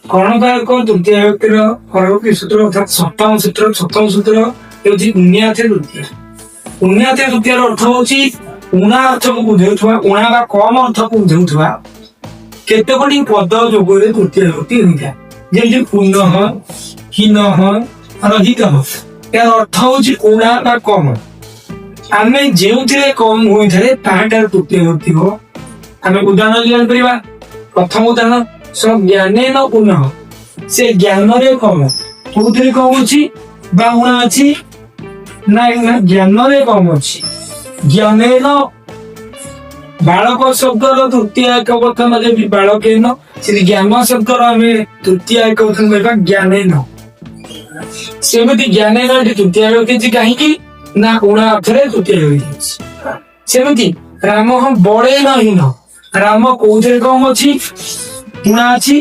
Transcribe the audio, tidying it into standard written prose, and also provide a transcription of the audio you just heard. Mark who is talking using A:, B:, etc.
A: କର୍ଣକାରକ ତୃତୀୟ ବିଭକ୍ତିର ପରବର୍ତ୍ତୀ ସୂତ୍ର ଅର୍ଥାତ୍ ସପ୍ତମ ସୂତ୍ର। ସପ୍ତମ ସୂତ୍ର ହେଉଛି ଉନ୍ୟାଥେ ତୃତୀୟ। ଉନ୍ୟାଥେ ତୃତୀୟର ଅର୍ଥ ହଉଛି ଉଣା ଅର୍ଥକୁ ବୁଝାଉଥିବା, ଉଣା ବା କମ ଅର୍ଥକୁ ବୁଝାଉଥିବା କେତେଗୋଟି ପଦ ଯୋଗରେ ତୃତୀୟ ବିଭକ୍ତି ହୋଇଥାଏ। ଯେମିତି ପୁନଃ, ହୀନଃ, ରହିତ। ଏହାର ଅର୍ଥ ହଉଛି ଉଣା ବା କମ। ଆମେ ଯେଉଁଥିରେ କମ ହୋଇଥାଏ, ତାହାଠାରେ ତୃତୀୟ ବିଭକ୍ତି ହବ। ଆମେ ଉଦାହରଣ ଜାଣିପାରିବା। ପ୍ରଥମ ଉଦାହରଣ, ସ ଜ୍ଞାନେନ ଊନଃ। ସେ ଜ୍ଞାନରେ କମ। କୋଉଥିରେ କମ ଅଛି ବା ଉଣା ଅଛି? ନା ନା, ଜ୍ଞାନରେ କମ ଅଛି। ଜ୍ଞାନେନ, ବାଳକ ଶବ୍ଦର ତୃତୀୟ ଏକ ବଚନ ଯେମିତି ବାଳକେନ, ସେଠି ଜ୍ଞାନ ଶବ୍ଦର ଆମେ ତୃତୀୟ ଏକ ବଚନ କହିବା ଜ୍ଞାନେନ। ସେମିତି ଜ୍ଞାନେନ ଏଠି ତୃତୀୟ ବିଭକ୍ତି ହେଇଛି। କାହିଁକି ନା ଉଣା ଅର୍ଥରେ ତୃତୀୟ ବିଭକ୍ତି ହେଇଛି। ସେମିତି ରାମ ବଳେନ ହୀନ। ରାମ କୋଉଥିରେ କମ ଅଛି, ଉଣା ଅଛି?